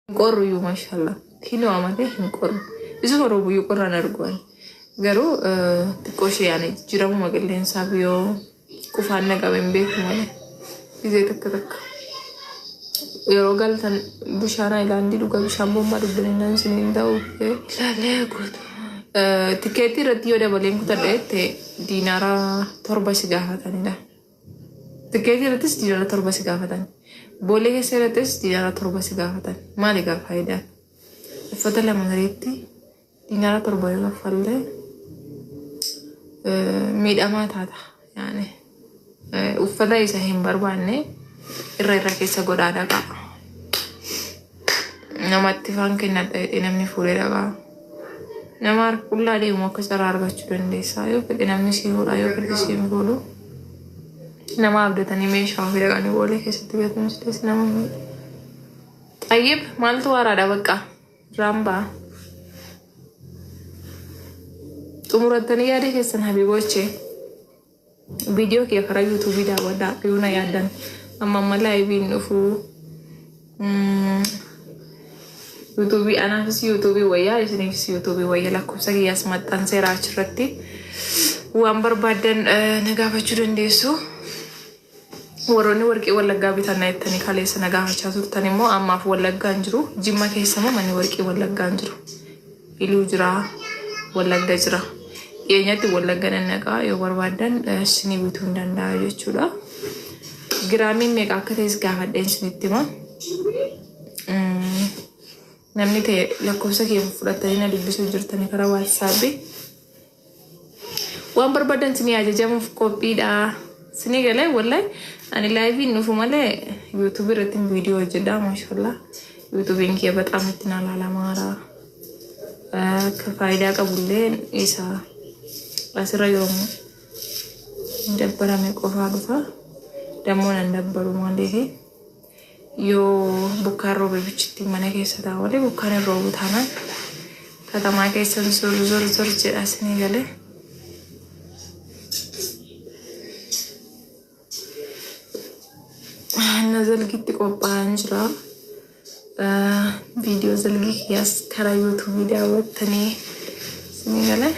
Hin qorru iyyuu maashaallah. Hin ho'a malee hin qorru. Isuma roobuyyuu qorraan argu ani. Garuu xiqqoo ishee yaani jijjiiramuma qilleensaaf yoo qufaan na qabe hin beeku malee. Gizee takka takka. Yeroo galtan bishaan ayilaandii dhuga bishaan bombaa dhugdaninnaan isin hin ta'u. Ilaalee guutuu. Tikeettii irratti yoo dabaleen kutadha jette diinaara 7 si gaafatanidha. Tikeettii irrattis diinaara 7 si gaafatan. Boolee keessa irrattis diinaara 7 si gaafatan. Maali egaa faayidaan? Uffata lama sadiitti diinaara 7 yoo kaffalte miidhamaa taata. Yaani uffata isa hin barbaanne irra irra keessa godhaa dhaqaa. Namatti faan kennadha jedhee namni fuudhee dhaqaa. Nama harka qullaa deemu akka carraa argachuu dandeessa. Yoo fedhe namni sii fuudha yoo fedhe sii hin fuudhu. Nama abdatanii meeshaa ofii dhaqanii boolee keessatti gatuun silas nama miidha. Xayyib maaltu haaraadha bakka irraan ba'a. Xumurattanii yaada keessan habibochee. Viidiyoo kiyya karaa yuutuubii daawwadhaa yoo na yaaddan. Amma amma laayiviin dhufu. Yuutuubii anaafis yuutuubii wayyaa isiniifis yuutuubii wayya lakkoofsa kiyyaas maxxanseera achirratti waan barbaaddan na gaafachuu dandeessu. Warroonni warqii Wallaggaa bitanna jettanii kaleessa na gaafachaa turtan immoo ammaaf Wallaggaa hin jiru. Jimma keessa immoo manni warqii Wallaggaa hin jiru. Iluu jira, Wallagga jira. Dhiyeenyatti Wallagga nan dhaqaa yoo barbaaddan isinii bituu hin danda'a jechuudha. Giraamiin meeqa akka ta'es gaafadheen isinitti hima. Namni ta'e lakkoofsa kee fudhattanii na dubbisuu jirtanii karaa waatsaappii. Waan barbaadan isinii ajajamuuf qophiidha. Isinii galee wallahi ani laayiviin dhufu malee yuutuubii irratti viidiyoo hojjedha maashaallah. Yuutuubiin kiyya baxaam itti na laalamaara. Akka faayidaa qabullee isa asirra yoomuu dabbarame qofaa dhufa. Dammoo nan dabbaru maaliifi yoo bokkaan roobe bichitti mana keessa ta'a malee bokkaan hin roobu taanaan katamaa keessan zur zur zur jedha isinii galee. Na zalgitti qophaa'aan jira. Viidiyoo zalgii kiyyaas karaa yuutuubii daawwattanii isinii galee.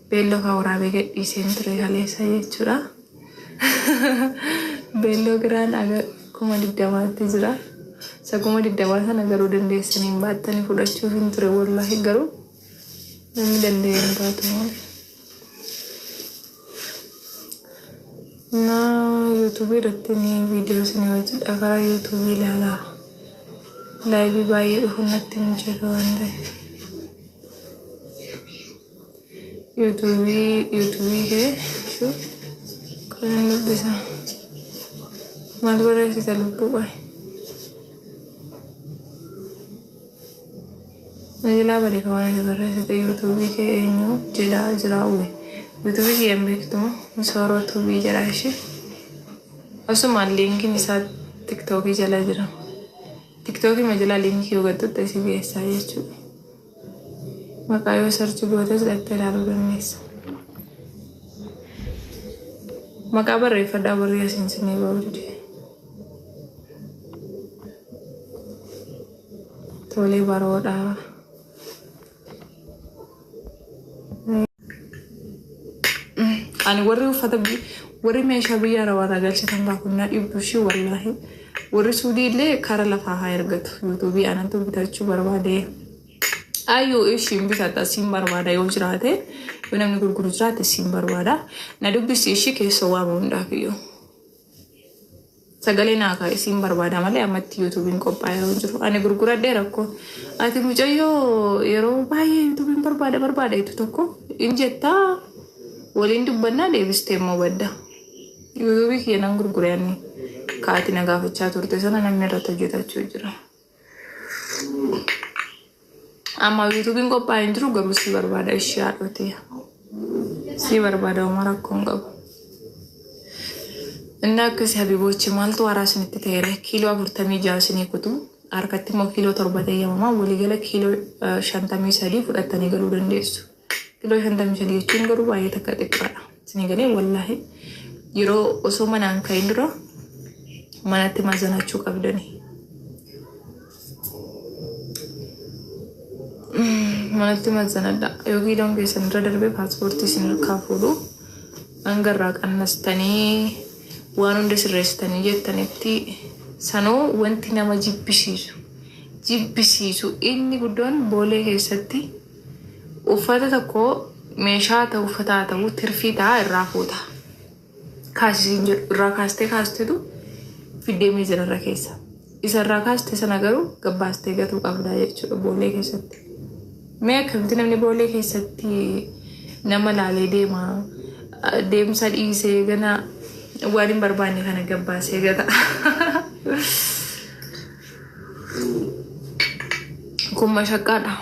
Beelloo kan waraabee gadhiiseen ture kaleessa jechuudha. Beelloo giraan aga 20,000tti jira. Isa 20,000 sana garuu dandeessanii hin baattanii fudhachuuf hin ture wallaahi garuu namni danda'e hin baatu malee. Na yuutuubii irratti ni viidiyoo isinii hojjedha karaa yuutuubii ilaalaa. Laayivii baay'ee dhufuun natti hin jiru waan ta'eef. Yuutuubii yuutuubii kee shuu kan hin dubbisa. Maal barreessita lubbuu qoy. Najalaa bade ka waan ati barreessite yuutuubii kee eenyu jedhaa jira uwe. Yuutuubii kiyya hin beektu moo Misooroo tuubii jedha ishee. Asumaan liinkiin isaa tiktookii jala jira. Tiktookii ma jalaa liinkii yoo gadhutte si geessaa jechuudha. Maqaa yoo sarchi gootes dhattee ilaaluu dandeessa. Maqaa barreeffadhaa warri asiin sinii ba'uu dide. Tolee baroodhaa. Ani warri uffata warri meeshaa biyya arabaarraa galchatan baakunnaa dhibbu ishii wallaahi. Warri suudii illee kara lafaa haa ergatu. Yuutuubii anatu bitachuu barbaade. Ayyuu ishiin bitadha siin barbaada yoo jiraate yoo namni gurguru jiraate siin barbaada. Na dubbisi ishii keessa waama hundaaf iyyuu. Sagalee naa kaa'i siin barbaada malee ammatti yuutuubiin qophaa'ee yeroo jiru. Ani gurguradhee rakkoo. Ati mucayyoo yeroo baay'ee yuutuubiin barbaada barbaada jettu tokko in jettaa waliin dubbannaa deebistee immoo badda. Yuutuubii kiyya nan gurgure ani ka ati na gaafachaa turte sana namni irratti hojjetachuu jira. Amma yuutuubiin qophaa'ee hin jiru garuu si barbaada ishee haadhotii. Si barbaada homaa rakkoo hin qabu. Inni akkasi habibochi maaltu haaraa isinitti ta'eera kiiloo 46 isinii kutu harkatti immoo kiiloo 7 ta'e waliigala kiiloo 53 fudhattanii galuu dandeessu. Kiiloo 53 jechuun garuu baay'ee takka xiqqaadha. Isinii galee wallaahi yeroo osoo manaan ka'in dura manatti mazanachuu qabdani. Manatti mazzanadha. Yoo kiiloon keessan irra darbee paaspoortii isin harkaa fuudhu, hanga irraa qannastanii waan hunda sirreessitanii jettanitti sanoo wanti nama jibbisiisu inni guddoon Boolee keessatti uffata tokko, meeshaa ta'u, uffata haa ta'u, tirfii ta'a irraa fuuta. Kaasisiin jedhu irraa kaastee kaasteetu fiddee miizanarra keessa. Isa irraa kaaste sana garuu gabbaastee gatuu qabdaa jechuudha Boolee keessatti. Mee akkamitti namni Boolee keessatti nama laalee deema, deemsa dhiisee gana waan hin barbaanne kana gabbaasee gata? Kun mashaqqaadha.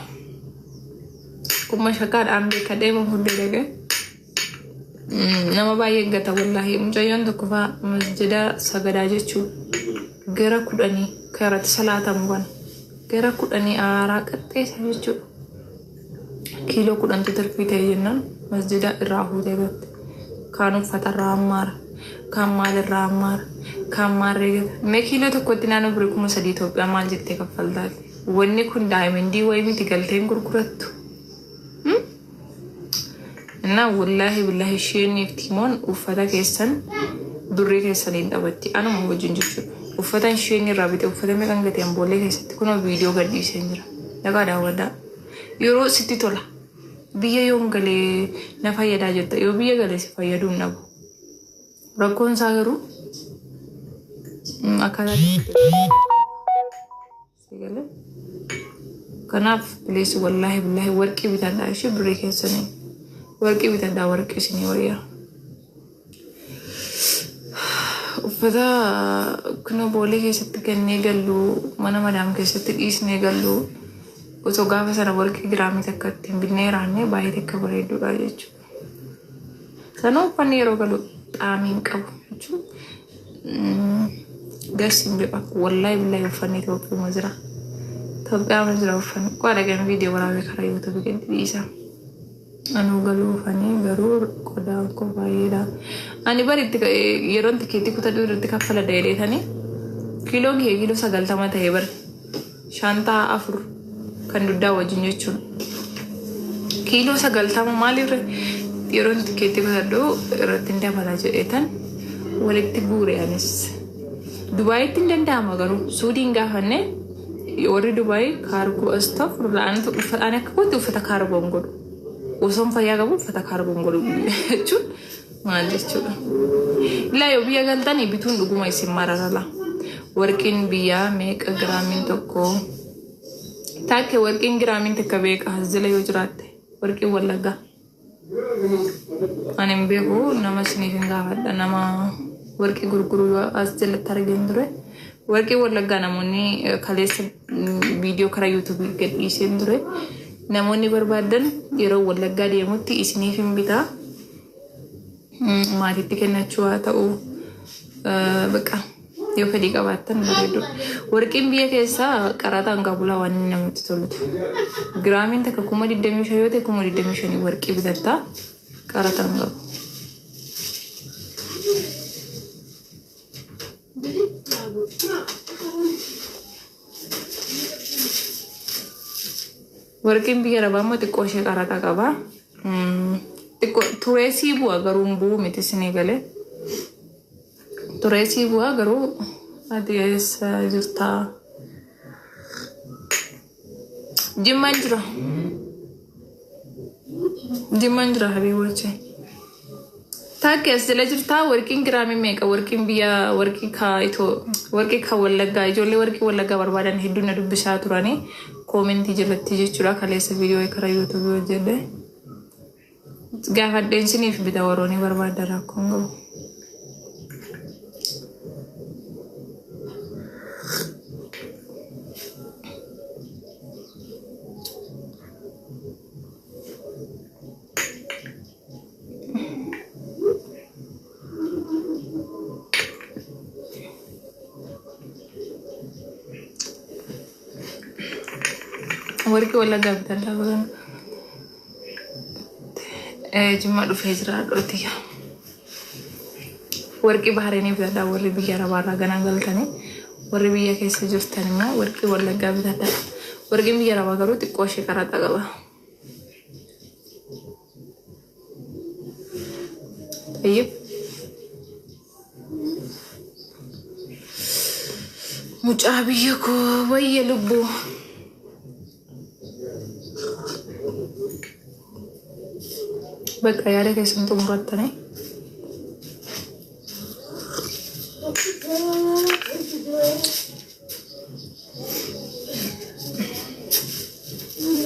Kun mashaqqaadha. An beeka, deema hundee dhagee. Nama baay'ee gata wallaahi. Mucayyoon tokko fa'aa masjida sagadaa jechuun gara 10 karatti salaatamu kana gara 10 aaraa qaxxeessa jechuudha. Kiiloo 10tu tirfii ta'e jennaan masjida irraa fuutee gatte. Kaan uffata irraa hammaara. Kaan maal irraa hammaara. Kaan maarree gata. Mee kiiloo tokkotti naannoo birii 3000 Itoophiyaa maal jettee kaffaltaati? Wanni kun diamondii wayii miti galteen gurgurattu. እና wallaahi billaahi, isheen Timoon uffata keessan birrii keessaniin taphatti, anuma wajjin jechuudha. Uffata isheen irraa bite, uffata meeqan gateen Boolee keessatti kunoo viidiyoo gadhiisee jira. Dhagaa daawwadhaa. Yeroo sitti tola. Biyya yoon galee na fayyadaa jetta, yoo biyya galee si fayyaduu hin dhabu. Rakkoon isaa garuu akkaataa si galee. Kanaaf please, wallaahi billaahi, warqii bitadhaa ishee birrii keessanii. Warqii bitadhaa, warqii isinii wayyaa. Uffata kunoo Boolee keessatti gannee gallu, mana madaam keessatti dhiisnee gallu, osoo gaafa sana warqii giraamii takka ittiin binnee raannee baay'ee takka bareedduudha jechuudha. Sanuu uffanni yeroo galu xaamii hin qabu jechuun gas hin jedhu. Wallaahi billaahi, uffanni Itoophiyaa jira. Itoophiyaa jira uffanni. Qo'a dhaqeen viidiyoo waraabee karaa YouTubeii gadi dhiisa. Anuu galuu ufanii garuu qodaan koo baay'eedha. Ani bari itti yeroon tikeetii kutadhu irratti kaffala dheereetanii kiiloon kee kiiloo 90 ta'e bari, shaantaa afur kan duddaa wajjin jechuudha. Kiiloo 90 maalirra yeroon tikeetii kutadhu irratti hin dabala jedheetan walitti guure anis. Dubaayitti hin danda'ama garuu Suudiin gaafanne, warri Dubaayii kaargoo, astagfirullah, ani akka kootti uffata kaargoon godhu. Osoon fayyaa qabu uffata kaargoon godhu jechuun maal jechuudha? Ilaa, yoo biyya galtanii bituun dhuguma isin mararala. Warqiin biyyaa meeqa giraamiin tokko? Taakke, warqiin giraamiin takka beeqa as jala yoo jiraatte? Warqiin Wallaggaa. Ani hin beeku, nama isiniif hin gaafadha, nama warqii gurguru yoo as jalatti argeen ture. Warqii Wallaggaa namoonni kaleessa viidiyoo karaa YouTubeii gadhiiseen ture. Namoonni barbaadan yeroo Wallaggaa deemutti isiniif hin bitaa. Maatiitti kennachuu haa ta'u, baqa yoo fedhii qabaattan bareedu. Warqiin biyya keessaa qaraxaan qabulaa waan inni namatti tolutu. Giraamiin takka 25,000 yoo ta'e, 25,000 warqii bitattaa, qaraxaan qabu. Warqiin biyya arabaa immoo xiqqoo ishee qaraxa qaba. Xiqqoo tureesii bu'a garuu hin bu'u miti isinii galee. Tureesii bu'a garuu. Ati eessa jirtaa? Jimmaan jira. Jimmaan jira, habiiboche. Taakke, as jala jirtaa? Warqiin giraamii meeqa? Warqiin biyya, warqii ka itoo, warqii ka Wallaggaa, ijoollee warqii Wallaggaa barbaadan hedduu na dubbisaa turanii commentii jalatti jechuudha, kaleessa viidiyoo karaa YouTubeii hojjedhe. Gaafadheen siniif bita, warroonni barbaadan, rakkoon qabu. Warqii Wallaggaa bitadhaa bagan. Jimma dhufee jira dhootti. Warqii Bahareenii bitadhaa warri biyya Arabaarraa ganaa galtanii, warri biyya keessa jirtan immoo warqii Wallaggaa bitadhaa. Warqiin biyya Arabaa garuu xiqqoo ishee qaraxa qaba. Tayyib. Mucaa biyya koo wayya lubbuu. Bakka yaada keessan xumurattanii.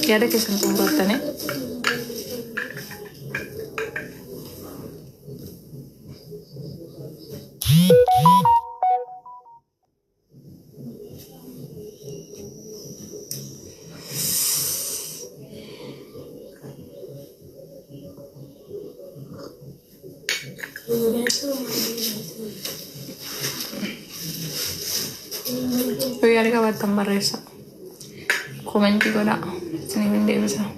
Yaada keessan xumurattanii. Yoo yaada qabaattan barreessaa. Komentii godhaa. Isiniif hin deebisa.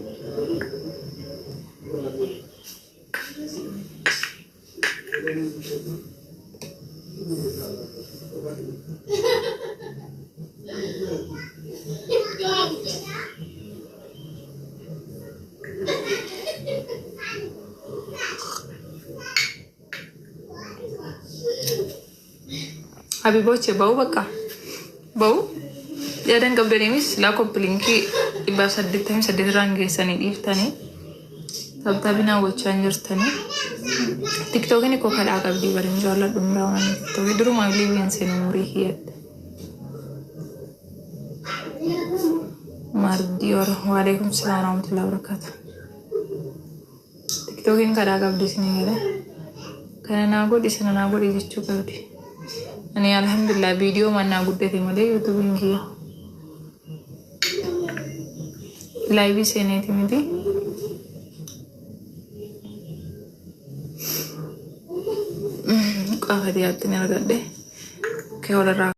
Habiboche ba'uu bakka. Ba'uu yaadan qabdaniimis silaa koppilinkii 188 irraan geessanii dhiiftanii tabtabinaa gochaa hin jirtanii. Tiktookiin koo kadhaa qabdii barin jaalladhu hundaa waan tiktookii durumaa liibiin seenu umurii kiyyadde. Mardii ora waalaikum salaam warahmatullahi wabarakatuh. Tiktookiin kadhaa qabdi isinii galee. Kana naa godhi sana naa godhi jechuu qabdi. Ani alhamdulillah viidiyoo mannaa guddate malee yuutuubiin kiyya. Laayivii seeneeti miti. Qaafati yaatti ni argadhe. Kee walirraa.